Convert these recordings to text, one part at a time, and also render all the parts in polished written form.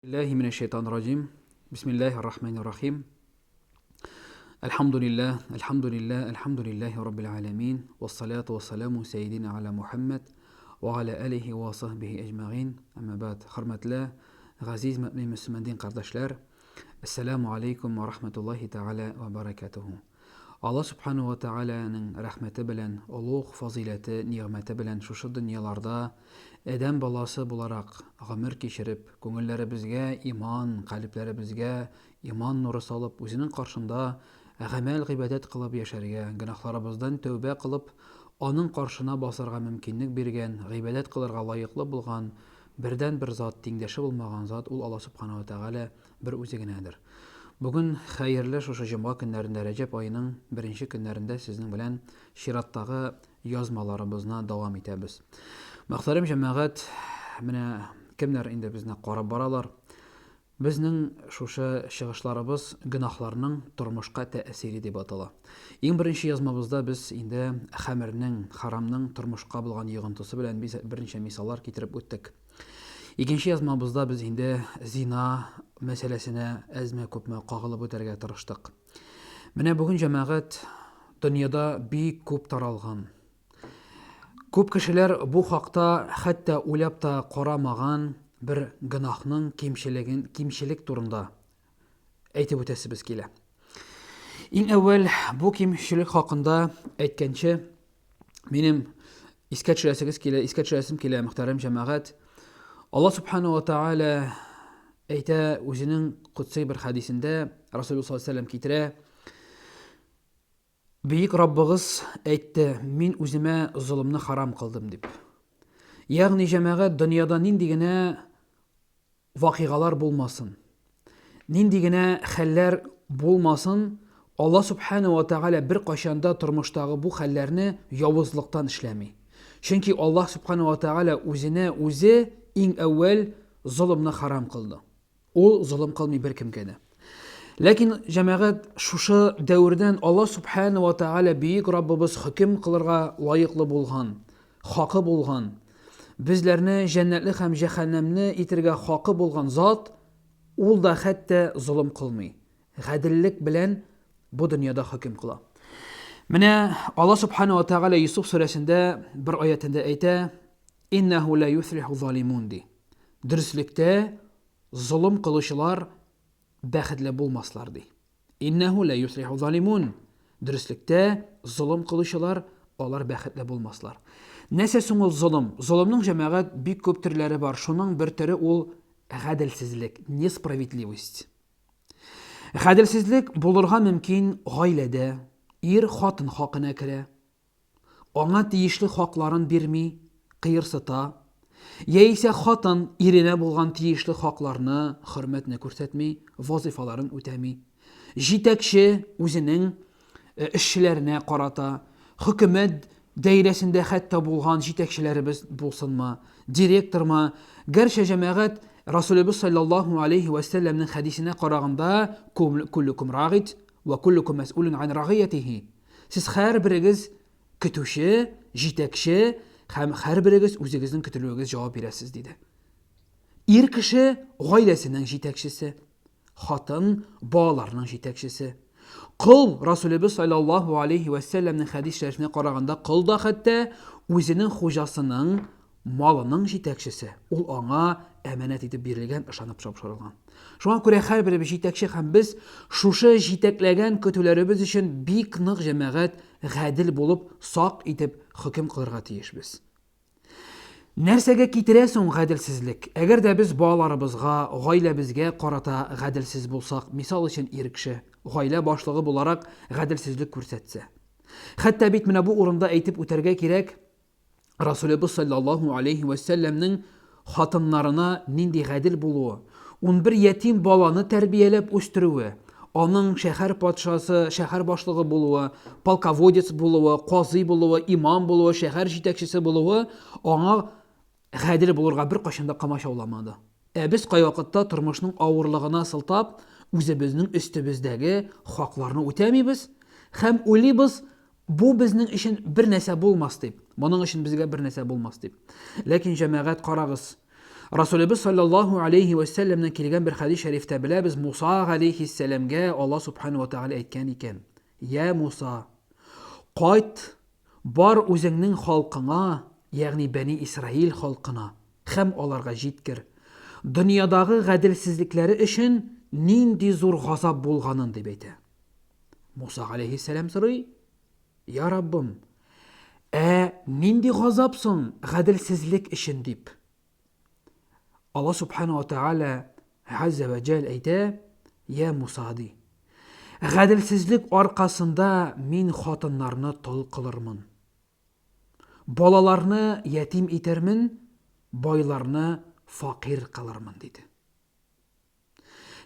Билләһи минәш шайтанир раҗим. Бисмиллаһир рахманир рахим. Әлхәмдүлилләһ, әлхәмдүлилләһ, әлхәмдүлилләһи раббил аләмин. Вассалату вассаламу сәйдина аля Мухаммад ва аля алихи ва сахбихи әҗмәгин. Әмма бәд, хөрмәтле, газиз мөмин мөселман дин кардәшләр, Әссәламу алейкум ва рахматуллаһи тәгалә ва баракатуху. Алла Сүбхәнәһү вә Тәгаләнең рәхмәте белән, олуг фазыйләте, нигъмәте белән шушы дөньяларда адәм баласы буларак гомер кичереп, күңелләребезгә иман, калебләребезгә иман нуры салып, үзенең каршында гамәл-гыйбадәт кылып яшәргә, гөнаһларыбыздан тәүбә кылып, Аның каршына басарга мөмкинлек биргән, гыйбадәт кылырга лаеклы булган бердәнбер зат, тиңдәше булмаган зат, ул Алла Сүбхәнәһү вә Тәгалә бер үзе генәдер. Бүген хәерле шушы җомга көннәрендә Рәҗәб аеның беренче көннәрендә сезнең белән чираттагы язмаларыбызны дәвам итәбез. Мөхтәрәм җәмәгать, менә кемнәр инде безне карап баралар. Безнең шушы чыгышларыбыз гөнаһларның тормышка тәэсире дип атала. Иң беренче язмабызда без инде хәмернең, харамның тормышка булган йогынтысы белән берничә мисаллар китереп үттек. Икенче язмабызда без инде зина мәсьәләсенә әзме-күпме кагылып үтәргә тырыштык. Менә бүген җәмәгать дөньяда бик күп таралган. Күп кешеләр бу хакта хәтта уйлап та карамаган бер гөнаһның кимчелеген, кимчелек турында әйтеп үтәсебез килә. Иң әүвәл бу кимчелек хакында әйткәнче, минем искә төшерәсегез килә, искә төшерәсем килә, мөхтәрәм җәмәгать. Алла субхану ва тааля әйтә үзенең кутси бер хәдисендә, Расулуллаһ саллаллаһу алейһи вәсәлләм китерә, Бөек Раббыгыз әйтте, мин үземә золымны харам кылдым дип. Ягъни җәмәгать дөньяда нинди генә вакыйгалар булмасын, нинди генә хәлләр булмасын, Алла Субхану ва Тәгалә беркайчан да тормыштагы бу хәлләрне явызлыктан эшләми. Чөнки Аллаһ Субхану ва Тәгалә үзенә үзе иң әүвәл золымны харам кылды. Ул золым кылмый беркемгә дә. Ләкин җәмәгать шушы дәвердән Алла Субхану ва Тәгалә бөек Раббыбыз хөкем кылырга лаеклы булган, хакы булган, безләрне җәннәтле һәм җәһәннәмне итергә хакы булган зат, ул да хәтта золым кылмый. Гаделлек белән бу дөньяда хөкем кыла. Менә Алла Субхану ва Тәгалә Юсуф сүрәсендә бер аятендә әйтә, Иннәһу ла юфлиху залимун ди. Дөреслектә золым кылучылар бәхетле булмаслар ди. Иннәһу ла юфлиху залимун. Дөреслектә золым кылучылар алар бәхетле булмаслар. Нәрсә соң ул золым? Золымның җәмәгать бик күп төрләре бар. Шуның бер төре ул гаделсезлек, несправедливость. Гаделсезлек булырга мөмкин гаиләдә, ир хатын хакына керә, аңа тиешле хакларын бирми, кыерсыта, яисә хатын иренә булган тиешле хакларны, хөрмәтне күрсәтми, вазыйфаларын үтәми. Җитәкче үзенең э, эшчеләренә карата, хөкүмәт даирәсендә хәтта булган җитәкчеләребез булсынмы, директормы, гәрчә җәмәгать Расулебез саллаллаһу алейхи вә сәлләмнең хәдисенә караганда, куллукум рагит вә куллукум мәс'улун ан рагиятихи. Сез һәрберегез көтүче, җитәкче һәм һәрберегез үзегезнең көтелүегез җавап бирәсез, диде. Ир кеше гаиләсенең җитәкчесе, хатын балаларның җитәкчесе. Кол Расулебез саллаллаһу алейхи вә сәлләмнең хәдис шәрифенә караганда, кол да хәтта үзенең хуҗасының малының җитәкчесе, ул аңа әманәт итеп бирелгән, ышанып тапшырылган. Шуңа күрә һәрберебез җитәкче һәм без шушы җитәкләгән көтүләребез өчен бик нык җәмәгать гадел булып, сак итеп хөкем кылырга тиешбез. Нәрсәгә китерә соң гаделсезлек? Әгәр дә без балаларыбызга, гаиләбезгә карата гаделсез булсак, мисал өчен ир кеше, гаилә башлыгы буларак гаделсезлек күрсәтсә. Хәтта бит менә бу урында әйтеп үтәргә кирәк, Расулебез саллаллаһу алейһи вә сәлләмнең хатыннарына нинди гадел булуы, 11 ятим баланы тәрбияләп үстерүе, аның шәһәр патшасы, шәһәр башлыгы булуы, полководец булуы, казый булуы, имам булуы, шәһәр җитәкчесе булуы аңа гадел булырга беркайчан да комачауламады. Ә без кайвакытта тормышның авырлыгына сылтап, үзебезнең өстебездәге хакларны үтәмибез һәм уйлыйбыз, Бу безнең өчен бер нәрсә булмас дип. Моның өчен безгә бер нәрсә булмас дип. Ләкин җәмәгать карагыз. Расулебез саллаллаһу алейхи вә сәлләмнән килгән бер хәдис шәрифтә беләбез, Муса галәйһиссәламгә Аллаһ субхану ва тәгалә әйткән икән: "Я Муса, кайт, бар үзеңнең халкыңа, ягъни Бәни Исраил халкына, һәм аларга җиткер, дөньядагы гаделсезлекләре өчен нинди зур газап булганын", дип әйтә. Муса галәйһиссәлам сорый: "Я Раббым, ә нинди газап соң гаделсезлек өчен?" дип. Алла субхана ва тааля газза ва җәл әйтә, Я Муса ди, гаделсезлек аркасында мин хатыннарны тол кылырмын. Балаларны ятим итермен, байларны факир кылырмын, диде.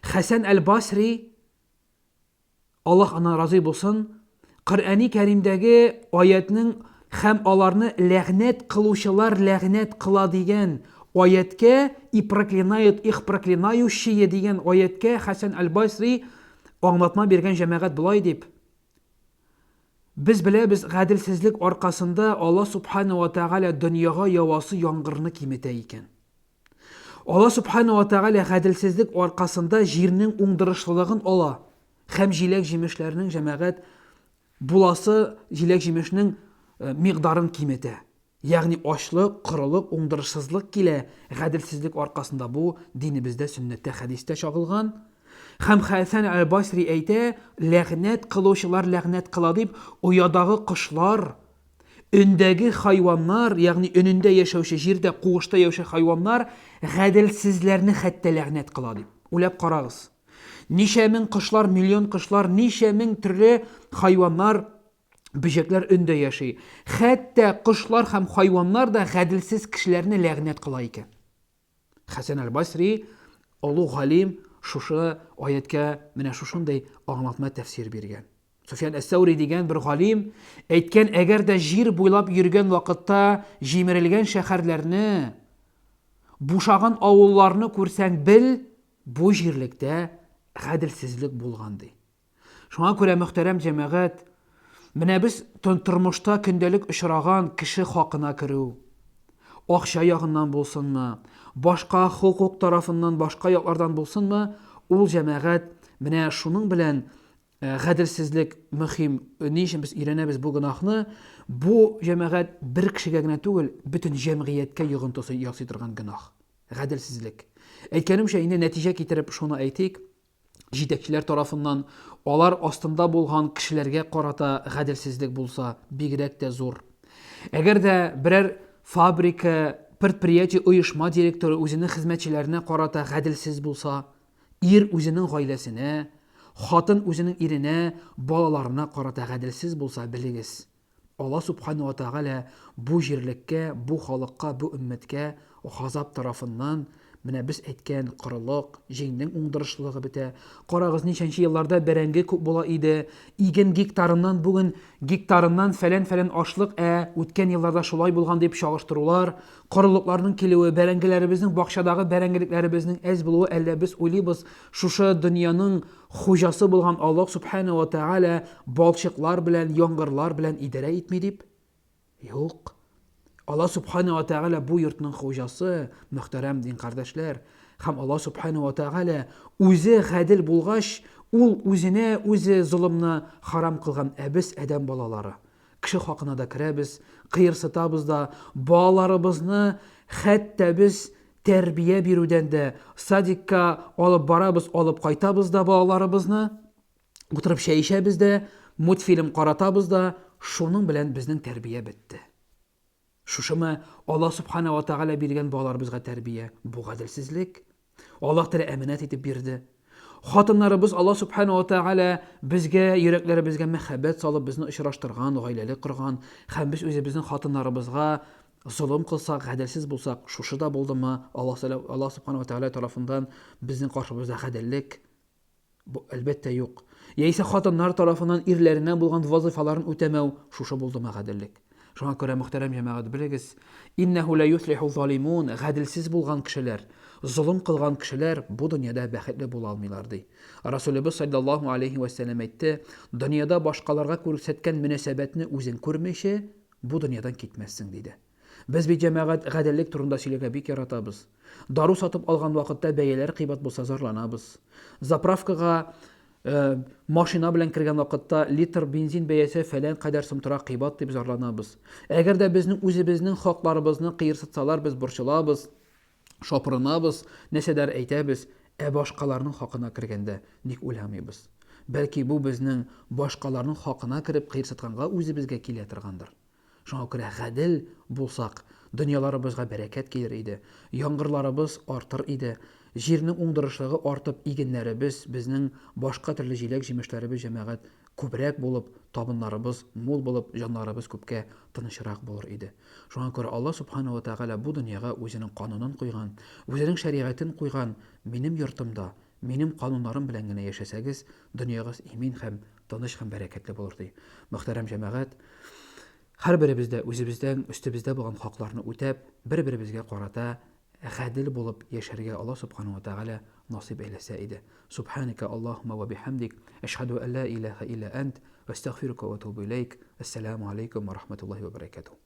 Хәсән әл-Басри Аллаһ аннан разый булсын, Коръәни Кәримдәге аятьнең һәм аларны ләгънәт кылучылар ләгънәт кыла дигән аятькә и проклинают их проклинающие дигән аятькә Хәсән әл-Басри аңлатма биргән җәмәгать болай дип Без беләбез, гаделсезлек аркасында Аллаһ Субхана ва Тәгалә дөньяга явасы яңгырны киметә икән. Алла Субхана ва Тәгалә гаделсезлек аркасында җирнең уңдырышлылыгын ала һәм җиләк-җимешләрнең җәмәгать буласы җиләк-җимешнең э, микъдарын киметә. Ягъни ачлык, корылык, уңдырышсызлык килә гаделсезлек аркасында бу динебездә, сөннәттә, хәдистә чагылган. Һәм Хәсән әл-Басри әйтә, ләгънәт кылучылар ләгънәт кыла дип, оядагы кошлар, Өндәге хайваннар, ягъни өнендә яшәүче, җирдә, куышта яшәүче хайваннар гаделсезләрне хәтта ләгънәт кыла дип. Уйлап карагыз. Ничә мең кошлар, миллион кошлар, ничә мең төрле хайваннар, бөҗәкләр өндә яши. Хәтта кошлар һәм хайваннар да гаделсез кешеләрне ләгънәт кыла икән. Хәсән әл-Басри, олуг галим, шушы аятькә менә шушындый аңлатма тәфсир биргән. Суфьян әс-Сәүри дигән бер галим әйткән, әгәр дә җир буйлап йөргән вакытта җимерелгән шәһәрләрне, бушаган авылларны күрсәң, бел, бу җирлектә гаделсезлек булган ди. Шуңа күрә, мөхтәрәм җәмәгать, менә без тормышта көндәлек очраган кеше хакына керү, акча ягыннан булсынмы, башка хокук тарафыннан, башка яклардан булсынмы, ул җәмәгать менә шуның белән э, гаделсезлек мөһим. Ни өчен без өйрәнәбез бу гөнаһны? Бу җәмәгать бер кешегә генә түгел, бөтен җәмгыятькә йогынтысы ясый торган гөнаһ. Гаделсезлек. Әйткәнемчә, инде нәтиҗә китереп шуны әйтик, җитәкчеләр тарафыннан алар астында булган кешеләргә карата гаделсезлек булса, бигрәк тә зур. Әгәр дә берәр фабрика, предприятие, оешма директоры үзенең хезмәтчеләренә карата гаделсез булса, ир үзенең гаиләсенә, хатын үзенең иренә, балаларына карата гаделсез булса, белегез, Алла Сүбхәнәһү вә Тәгалә бу җирлеккә, бу халыкка, бу өммәткә газап тарафыннан менә без әйткән корылык, җиңнең уңдырышлылыгы бетә. Карагыз, ничәнче елларда бәрәңге күп була иде, иген гектарыннан бүген гектарыннан фәлән-фәлән ашлык, ә үткән елларда шулай булган дип чагыштырулар, корылыкларның килүе, бәрәңгеләребезнең бакчадагы бәрәңгелекләребезнең әз булуы, әллә без уйлыйбыз, шушы дөньяның Хуҗасы булган Аллаһ Сүбхәнәһү вә Тәгалә балчыклар белән, яңгырлар белән идарә итми дип? Юк. Аллаһ Сүбхәнәһү вә Тәгалә бу йортның хуҗасы, мөхтәрәм дин кардәшләр. Һәм Аллаһ Сүбхәнәһү вә Тәгалә үзе гадел булгач, ул үзенә үзе золымны харам кылган, ә без адәм балалары кеше хакына да керәбез, кыерсытабыз да, балаларыбызны хәтта без Тәрбия бирүдән дә, садикка алып барабыз, алып кайтабыз да балаларыбызны, утырып чәй эчәбез дә, мультфильм каратабыз да, шуның белән безнең тәрбия бетте. Шушымы Аллаһ Субхана ва Тәгалә биргән балаларыбызга тәрбия? Бу гаделсезлек. Аллаһ Тәгалә әманәт итеп бирде. Хатыннарыбыз Аллаһ Субхана ва Тәгалә безгә, йөрәкләребезгә мәхәббәт салып, безне очраштырган, гаиләле корган һәм без үзебезнең хатыннарыбызга Золым кылсак, гаделсез булсак, шушы да булдымы Аллаһ Аллаһ Субхану ва Тәгалә тарафыннан безнең каршыбызда гаделлек? Бу, әлбәттә, юк. Яисә хатыннар тарафыннан ирләренә булган вазыйфаларын үтәмәү, шушы булдымы гаделлек? Шуңа күрә, мөхтәрәм җәмәгать, белегез, иннәһу ла юфлиху залимун, гаделсез булган кешеләр, золым кылган кешеләр бу дөньяда бәхетле була алмыйлар, ди. Расулебез саллаллаһу алейһи вә сәлләм әйтте, дөньяда башкаларга күрсәткән мөнәсәбәтне үзең күрмичә, Бу дөньядан китмәссең, диде. Без бит, җәмәгать, гаделлек турында сөйләргә бик яратабыз. Дару сатып алган вакытта бәяләр кыйбат булса зарланабыз. Заправкага э, машина белән кергән вакытта литр бензин бәясе фәлән кадәр сум тора кыйбат дип зарланабыз. Әгәр дә безнең үзебезнең хакларыбызны кыерсытсалар, без борчылабыз, шапырынабыз, нәрсәдер әйтәбез, ә башкаларның хакына кергәндә ник уйламыйбыз? Бәлки бу безнең башкаларның хакына кереп кыерсытканга үзебезгә килә торгандыр. Шуңа күрә гадел булсак, дөньяларыбызга бәрәкәт килер иде, яңгырларыбыз артыр иде, җирнең уңдырышлыгы артып, игеннәребез, безнең башка төрле җиләк-җимешләребез, җәмәгать, күбрәк булып, табыннарыбыз мул булып, җаннарыбыз күпкә тынычрак булыр иде. Шуңа күрә Алла Субхана ва Тәгалә бу дөньяга үзенең канунын куйган, үзенең шәригатен куйган, минем йортымда, минем кануннарым белән генә яшәсәгез, дөньягыз имин һәм тыныч һәм бәрәкәтле булыр, ди. Мөхтәрәм җәмәгать, һәрберебез дә үзебездән, өстебездә булган хакларны үтәп, бер-беребезгә карата гадел булып яшәргә Алла Субхану ва Тәгалә насыйп әйләсә иде. Субханика Аллаһумма ва бихамдик, әшһәду ан ла илаһа илля ант, астагфирука ва атубу иләйк. Ассаламу алейкум ва рахматуллаһи ва баракатуһ.